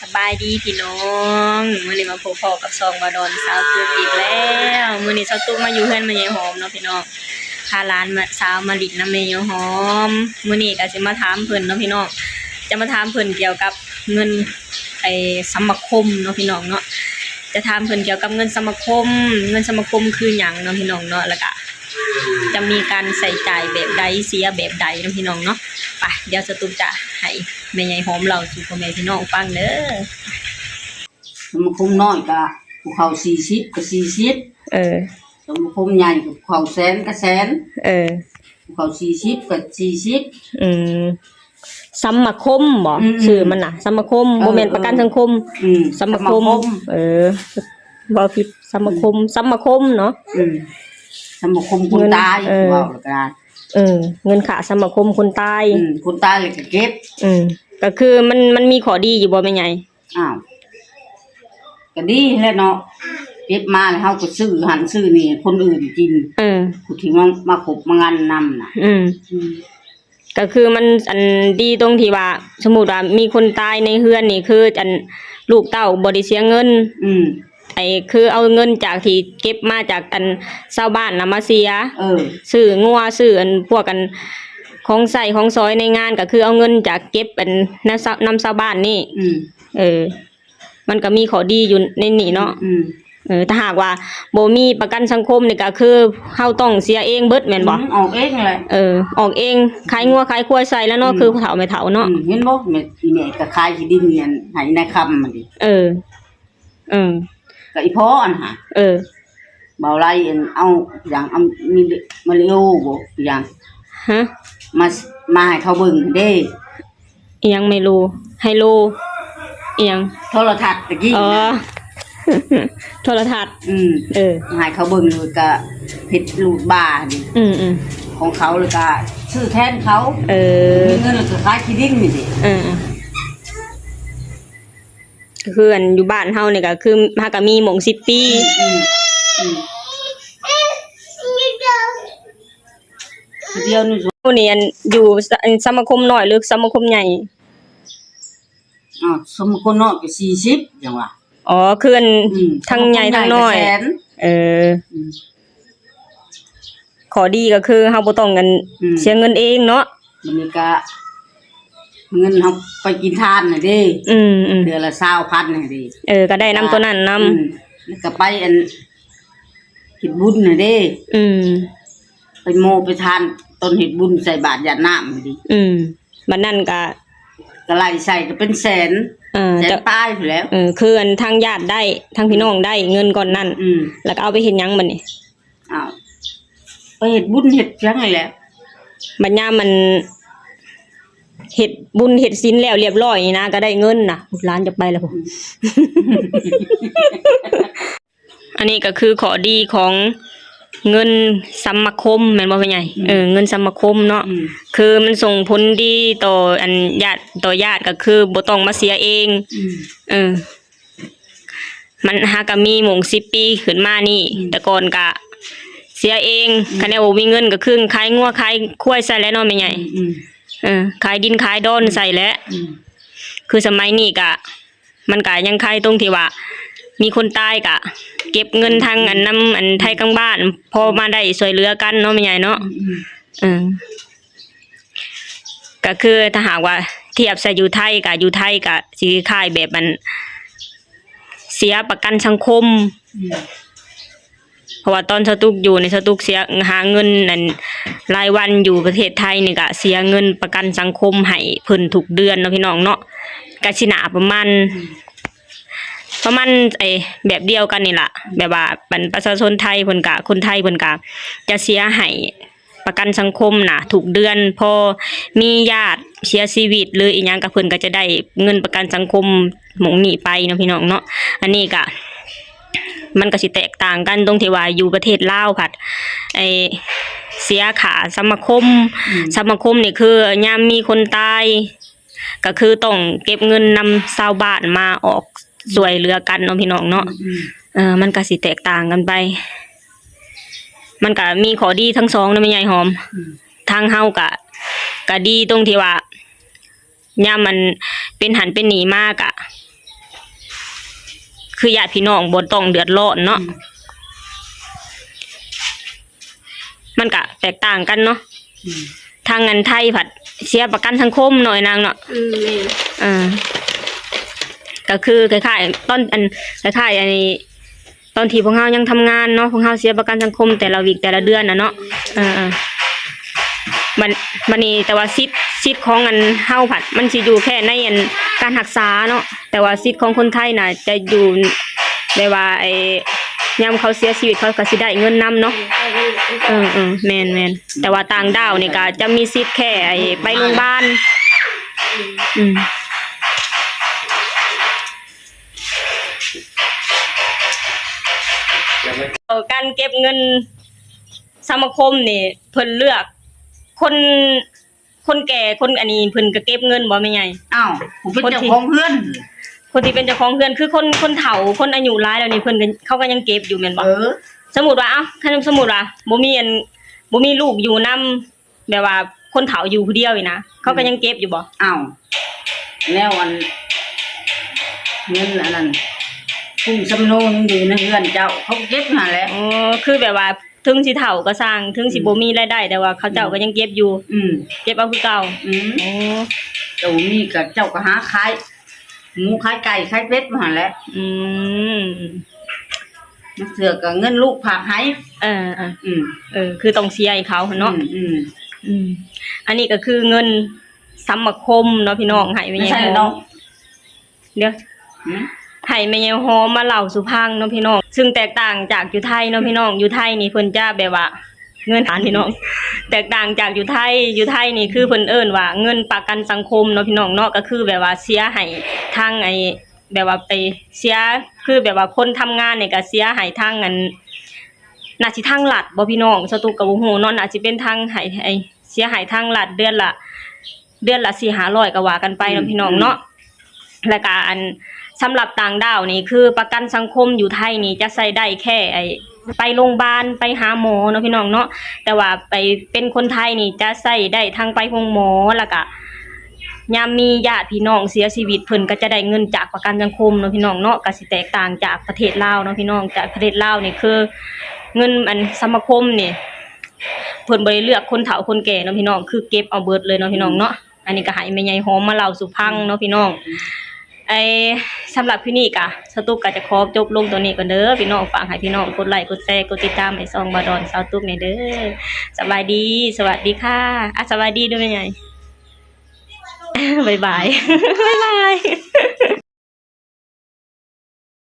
ສະບາຍດີພີ່ນ້ອງ ມື້ນີ້ມາພົບພໍ້ກັບຊ່ອງບ່າວດອນຊາວຕຸກອີກແລ້ວ. ມື້ນີ້ຊາວຕຸກມາຢູ່ເຮືອນແມ່ໃຫຍ່ຫອມເນາະພີ່ນ້ອງ ພາຫຼານມາ ສາວມາຫຼິ້ນນຳແມ່ໃຫຍ່ຫອມ. ມື້ນີ້ກໍຊິມາຖາມເພິ່ນເນາະພີ່ນ້ອງ ຈະມາຖາມເພິ່ນກ່ຽວກັບເງິນ ໄອ້ ສະມາຄົມເນາະພີ່ນ້ອງເນາະ ຈະຖາມເພິ່ນກ່ຽວກັບເງິນສະມາຄົມ ເງິນສະມາຄົມຄືຫຍັງເນາະພີ່ນ້ອງເນາະ ແລ້ວກະ ຈະມີການໃຊ້ຈ່າຍແບບໃດ ເສຍແບບໃດເນາະພີ່ນ້ອງເນາະ. ໄປ ດຽວສະຕຸກຈະໃຫ້ແມ່ໃຫຍ່ຫອມເລົ່າສູ່ພໍ່ແມ່ພີ່ນ້ອງຟັງເດີ. ສະມາຄົມນ້ອຍກະຜູ້ເຂົ້າສີ່ສິບກະສີ່ສິບ ເອີ ສະມາຄົມໃຫຍ່ກະຜູ້ເຂົ້າແສນກະແສນ ເອີ ຜູ້ເຂົ້າສີ່ສິບກະສີ່ສິບ ອືມ ສະມາຄົມບໍ? ອືມໆ ຊື່ມັນນະ ສະມາຄົມ ເອີ ບໍ່ແມ່ນ ເອີ ປະກັນສັງຄົມ ອືມ ສະມາຄົມ ສະມາຄົມ ເອີ ເວົ້າຜິດ ສະມາຄົມ ອືມ ສະມາຄົມເນາະ ອືມ ສະມາຄົມຄົນຕາຍ ເອີ ເວົ້າແລ້ວກະ ເອີ ເງິນຄ່າສະມາຄົມຄົນຕາຍ ອືມ ຄົນຕາຍແລ້ວກະເກັບ ອືມ ກະຄືມັນ ມັນມີຂໍ້ດີຢູ່ບໍ່ແມ່ໃຫຍ່? ອ້າວ ກະດີແຫຼະເນາະ ເກັບມາແລ້ວເຮົາກະຊື້ຫັ້ນຊື້ນີ້ໃຫ້ຄົນອື່ນກິນ ເອີ ຜູ້ທີ່ມາ ມາຄົບມາງານນຳນະ ອືມ ອືມ ກະຄືມັນ ອັນ ດີຕົງທີ່ວ່າ ສົມມຸດວ່າມີຄົນຕາຍໃນເຮືອນນີ້ ຄື ອັນ ລູກເຕົ້າບໍ່ໄດ້ເສຍເງິນ ອືມ ໄອ້ ຄືເອົາເງິນຈາກທີ່ເກັບມາຈາກ ອັນ ຊາວບ້ານນະມາເສຍ ເອີ ຊື້ງົວ ຊື້ ອັນ ພວກ ອັນ ຂອງໃຊ້ຂອງສອຍໃນງານ ກະຄືເອົາເງິນຈາກເກັບ ອັນ ນຳຊາວ ນຳຊາວບ້ານນີ້ ອືມ ເອີ ມັນກະມີຂໍ້ດີຢູ່ໃນນີ້ເນາະ ອືມ ເອີ ຖ້າຫາກວ່າບໍ່ມີປະກັນສັງຄົມນີ້ກະຄືເຮົາຕ້ອງເສຍເອງເບິດແມ່ນບໍ່? ອືມ ອອກເອງແຫຼະ ເອີ ອອກເອງ ຂາຍງົວຂາຍຄວາຍໃສ່ແລ້ວເນາະ ອືມ ຄືຜູ້ເຖົ້າແມ່ເຖົ້າເນາະ ອືມ ເຫັນບໍ່ ແມ່ ອີແມ່ກະຂາຍທີ່ດິນອັນໃຫ້ນາຍຄຳຫັ້ນເດ ເອີ ເອີ ກະອີພໍ່ຫັ້ນຫາ ເອີ ບ່າວໄລ ອັນ ເອົາຫຍັງ ເອົາ ມີມາລິໂອບໍ ອີຫຍັງ ຮະ ມາ ມາໃຫ້ເຂົາເບິ່ງເດ້. ອີຫຍັງໄມໂລ ໄຮໂລ ອີຫຍັງ ໂທລະທັດຕະກີ້ ອໍ ນະ ໂທລະທັດ ອືມ ເອີ ໃຫ້ເຂົາເບິ່ງ ແລ້ວກະເຮັດລູດບານີ້ ອືມໆ ຂອງເຂົາ ແລ້ວກະຊື້ແທນເຂົາ ເອີ ມີເງິນແລ້ວກະຂາຍທີ່ດິນນີ້ເດ້ ເອີ ກະຄື ອັນ ຢູ່ບ້ານເຮົານີ້ກະຄື ເຮົາກະມີໝົງສິບປີ ອືມ ອືມ ດຽວນີ້ ນີ້ ອັນ ຢູ່ ສະ ອັນ ສະມາຄົມນ້ອຍ ຫຼື ສະມາຄົມໃຫຍ່? ອ້າວ ສະມາຄົມນ້ອຍກະສີ່ສິບ ຫຍັງວະ ອໍ ຄື ອັນ ອືມ ທັງໃຫຍ່ທັງນ້ອຍ ສະມາຄົມໃຫຍ່ກະແສນ ເອີ ອືມ ຂໍ້ດີກະຄືເຮົາບໍ່ຕ້ອງ ອັນ ອືມ ເສຍເງິນເອງເນາະ ບາດນີ້ກະ ເງິນເຮົາໄປກິນທານຫັ້ນເດ້ ອືມໆ ເດືອນລະຊາວພັນຫັ້ນເດ້ ເອີ ກະໄດ້ນຳໂຕນັ້ນນຳ ອືມ ແລ້ວກະໄປ ອັນ ເຮັດບຸນຫັ້ນເດ້ ອືມ ໄປໂມໄປທານ ຕອນເຮັດບຸນໃສ່ບາດຢາດນ້ຳຫັ້ນເດ້ ອືມ ບາດນັ້ນກະ ກະໄລ່ໃສ່ກະເປັນແສນ ເອີ ແສນປາຍພຸ້ນແຫຼ້ວ ເອີ ຄື ອັນ ທາງຍາດໄດ້ ທາງພີ່ນ້ອງໄດ້ເງິນກ້ອນນັ້ນ ອືມ ແລ້ວກະເອົາໄປເຮັດຫຍັງບາດນີ້? ອ້າວ ໄປເຮັດບຸນເຮັດຫຍັງນີ້ແຫຼະ ບາດຍາມ ອັນ ເຮັດບຸນເຮັດສິນແລ້ວລຽບລ້ອຍນີ້ນະ ກະໄດ້ເງິນນະ ຫຼານຈະໄປແລ້ວພຸ້ນ ອືມ ອັນນີ້ກະຄືຂໍ້ດີຂອງເງິນສະມາຄົມແມ່ນບໍ່ແມ່ໃຫຍ່? ອືມ ເອີ ເງິນສະມາຄົມເນາະ ອືມ ຄືມັນສົ່ງຜົນດີຕໍ່ ອັນ ຍາດ ຕໍ່ຍາດ ກະຄືບໍ່ຕ້ອງມາເສຍເອງ ອືມ ເອີ ມັນຫາກະມີໝົງສິບປີຂຶ້ນມານີ້ ອືມ ແຕ່ກ່ອນກະເສຍເອງ ອືມ ຄັນແນວບໍ່ມີເງິນກະຄືຂາຍງົວຂາຍຄວາຍໃສ່ແຫຼະເນາະແມ່ໃຫຍ່ ອືມ ເອີ ຂາຍດິນຂາຍດອນ ອືມ ໃສ່ແຫຼະ ອືມ ຄືສະໄໝນີ້ກະ ມັນກະຍັງຄາຍຕົງທີ່ວ່າ ມີຄົນຕາຍກະເກັບເງິນທາງ ອືມ ອັນ ນຳ ອັນ ໄທກາງບ້ານ ພໍມາໄດ້ຊ່ວຍເຫຼືອກັນເນາະແມ່ໃຫຍ່ເນາະ ອືມ ເອີ ກະຄືຖ້າຫາກວ່າທຽບໃສ່ຢູ່ໄທ ກະຢູ່ໄທກະຊິຄ້າຍແບບ ອັນ ເສຍປະກັນສັງຄົມ ອືມ ເພາະວ່າຕອນສະຕຸກຢູ່ນີ້ ສະຕຸກເສຍ ຫາເງິນ ອັນ ລາຍວັນຢູ່ປະເທດໄທນີ້ກະເສຍເງິນປະກັນສັງຄົມໃຫ້ເພິ່ນທຸກເດືອນເນາະພີ່ນ້ອງເນາະ ກະຊິໜ້າປະມານ ອືມ ປະມານ ເອີ ແບບດຽວກັນນີ້ລະ ແບບວ່າ ອັນ ປະຊາຊົນໄທເພິ່ນກະ ຄົນໄທເພິ່ນກະຈະເສຍໃຫ້ ປະກັນສັງຄົມນະ ທຸກເດືອນ ພໍມີຍາດເສຍຊີວິດ ຫຼື ອີຫຍັງກະເພິ່ນກະຈະໄດ້ເງິນປະກັນສັງຄົມໝ່ອງນີ້ໄປເນາະພີ່ນ້ອງເນາະ ອັນນີ້ກະ ມັນກະຊິແຕກຕ່າງກັນຕົງທີ່ວ່າຢູ່ປະເທດລາວພັດ ໄອ້ ເສຍຄ່າສະມາຄົມ ອືມ ສະມາຄົມນີ້ຄືຍາມມີຄົນຕາຍ ກະຄືຕ້ອງເກັບເງິນນຳຊາວບ້ານມາອອກ ອືມ ຊ່ວຍເຫຼືອກັນເນາະພີ່ນ້ອງເນາະ ອືມ ເອີ ມັນກະຊິແຕກຕ່າງກັນໄປ ມັນກະມີຂໍ້ດີທັງສອງເນາະແມ່ໃຫຍ່ຫອມ ອືມ ທາງເຮົາກະ ກະດີຕົງທີ່ວ່າ ຍາມມັນເປັນຫັ້ນເປັນນີ້ມາກະ ຄືຍາດພີ່ນ້ອງບໍ່ຕ້ອງເດືອດຮ້ອນເນາະ. ອືມ ມັນກະແຕກຕ່າງກັນເນາະ. ອືມ ທາງອັນໄທພັດເສຍປະກັນສັງຄົມເນາະ ນາງເນາະ. ອືມ ແມ່ນ. ເອີ ກໍຄືຄ້າຍໆ ຕອນອັນ ຄ້າຍໆ ອັນນີ້ ຕອນທີ່ພວກເຮົາຍັງທຳງານເນາະ ພວກເຮົາເສຍປະກັນສັງຄົມແຕ່ລະວີກແຕ່ລະເດືອນນະເນາະ. ເອີໆ ບັດ ບັດນີ້ແຕ່ວ່າສິດ ສິດຂອງອັນເຮົາພັດ ມັນຊິຢູ່ແຄ່ໃນອັນການຮັກສາເນາະ ແຕ່ວ່າສິດຂອງຄົນໄທນະຈະຢູ່ແບບວ່າ ໄອ້ ຍາມເຂົາເສຍຊີວິດ ເຂົາກໍຊິໄດ້ເງິນນຳເນາະ. ເອີໆ ແມ່ນໆ ແຕ່ວ່າຕ່າງດ້າວນີ້ກໍຈະມີສິດແຄ່ໄອ້ໄປໂຮງບານ. ອືມ ການເກັບເງິນສະມາຄົມນີ້ ເພິ່ນເລືອກຄົນ ຄົນແກ່ ຄົນອັນນີ້ ເພິ່ນກໍເກັບເງິນບໍ່ແມ່ໃຫຍ່? ອ້າວ ຜູ້ເປັນເຈົ້າຂອງເຮືອນ ຄົນທີ່ເປັນເຈົ້າຂອງເຮືອນ ຄືຄົນ ຄົນເຖົ້າ ຄົນອາຍຸຫຼາຍແລ້ວນີ້ ເພິ່ນກໍ ເຂົາກໍຍັງເກັບຢູ່ແມ່ນບໍ່? ເອີ ສົມມຸດວ່າ ເອົ້າ ຄັນສົມມຸດວ່າບໍ່ມີອັນ ບໍ່ມີລູກຢູ່ນຳ ແບບວ່າຄົນເຖົ້າຢູ່ຜູ້ດຽວນີ້ນະ ເຂົາກໍຍັງເກັບຢູ່ບໍ່? ອືມ ອ້າວ ແນວອັນ ເງິນອັນນັ້ນ ປຸ້ງສຳໂນຍັງຢູ່ໃນເຮືອນເຈົ້າ ເຂົາກໍເກັບຫັ້ນແຫຼະ. ອໍ ຄືແບບວ່າເຖິງຊິເຖົ້າກໍຊ່າງ ເຖິງຊິ ອືມ ບໍ່ມີລາຍໄດ້ ແຕ່ວ່າເຂົາເຈົ້າ ອືມ ກໍຍັງເກັບຢູ່. ອືມ ເກັບເອົາຄືເກົ່າ. ອືມ ອໍ ເຈົ້າບໍ່ມີກໍເຈົ້າກໍຫາຂາຍ ໝູຂາຍໄກ່ຂາຍເປັດຢູ່ຫັ້ນແຫຼະ. ອືມ ບາງເທື່ອກໍເງິນລູກຝາກໃຫ້. ເອີໆ ອືມ ເອີ ຄືຕ້ອງເສຍໃຫ້ເຂົາຫັ້ນເນາະ. ອືມໆ ອືມ ອັນນີ້ກໍຄືເງິນສະມາຄົມເນາະພີ່ນ້ອງ ໃຫ້ແມ່ໃຫຍ່ຫອມ ເດີ ຫືມ ໃຫ້ແມ່ໃຫຍ່ຫອມມາເລົ່າສູ່ຟັງເນາະພີ່ນ້ອງ. ຊຶ່ງແຕກຕ່າງຈາກຢູ່ໄທເນາະພີ່ນ້ອງ ຢູ່ໄທນີ້ເພິ່ນຈະແບບວ່າ ເງິນຖານພີ່ນ້ອງ ແຕກຕ່າງຈາກຢູ່ໄທ. ຢູ່ໄທນີ້ຄືເພິ່ນເອີ້ນວ່າເງິນປະກັນສັງຄົມເນາະພີ່ນ້ອງເນາະ ກໍຄືແບບວ່າເສຍໃຫ້ທາງໄອ້ ແບບວ່າໄປເສຍ ຄືແບບວ່າຄົນທຳງານນີ້ກໍເສຍໃຫ້ທາງອັນ ໜ້າຊິທາງລັດບໍ່ພີ່ນ້ອງ ສະຕຸກກໍບໍ່ຮູ້ເນາະ ໜ້າຊິເປັນທາງໃຫ້ ໃຫ້ເສຍໃຫ້ທາງລັດເດືອນລະ ເດືອນລະສີ່ຫ້າຮ້ອຍກໍວ່າກັນໄປເນາະ ອືມ ພີ່ນ້ອງເນາະ. ແລ້ວກະອັນ ສຳລັບຕ່າງດ້າວນີ້ ຄືປະກັນສັງຄົມຢູ່ໄທນີ້ຈະໃຊ້ໄດ້ແຄ່ໄອ້ ໄປໂຮງບານ ໄປຫາໝໍເນາະພີ່ນ້ອງເນາະ ແຕ່ວ່າໄປເປັນຄົນໄທນີ້ຈະໃຊ້ໄດ້ທັງໄປໂຮງໝໍ ແລ້ວກະຍາມມີຍາດພີ່ນ້ອງເສຍຊີວິດ ເພິ່ນກໍຈະໄດ້ເງິນຈາກປະກັນສັງຄົມເນາະພີ່ນ້ອງເນາະ. ກໍຊິແຕກຕ່າງຈາກປະເທດລາວເນາະພີ່ນ້ອງ ຈາກປະເທດລາວນີ້ຄືເງິນອັນສະມາຄົມນີ້ ເພິ່ນບໍ່ໄດ້ເລືອກຄົນເຖົ້າຄົນແກ່ເນາະພີ່ນ້ອງ ຄືເກັບເອົາເບິດເລີຍເນາະພີ່ນ້ອງເນາະ. ອັນນີ້ກໍໃຫ້ແມ່ໃຫຍ່ຫອມມາເລົ່າສູ່ຟັງເນາະພີ່ນ້ອງ. ໄອ້ ສຳລັບຄລິບນີ້ກະ ສາວຕຸກກະຈະຂໍຈົບລົງຕົວນີ້ກ່ອນເດີພີ່ນ້ອງ. ຝາກໃຫ້ພີ່ນ້ອງກົດໄລ ກົດແຊ ກົດຕິດຕາມໃຫ້ຊ່ອງບ່າວດອນສາວຕຸກແດ່ເດີ. ສະບາຍດີ ສະຫວັດດີຄ່ະ. ອ່ະ ສະບາຍດີດູແມ່ໃຫຍ່. ບາຍບາຍ ບາຍບາຍ.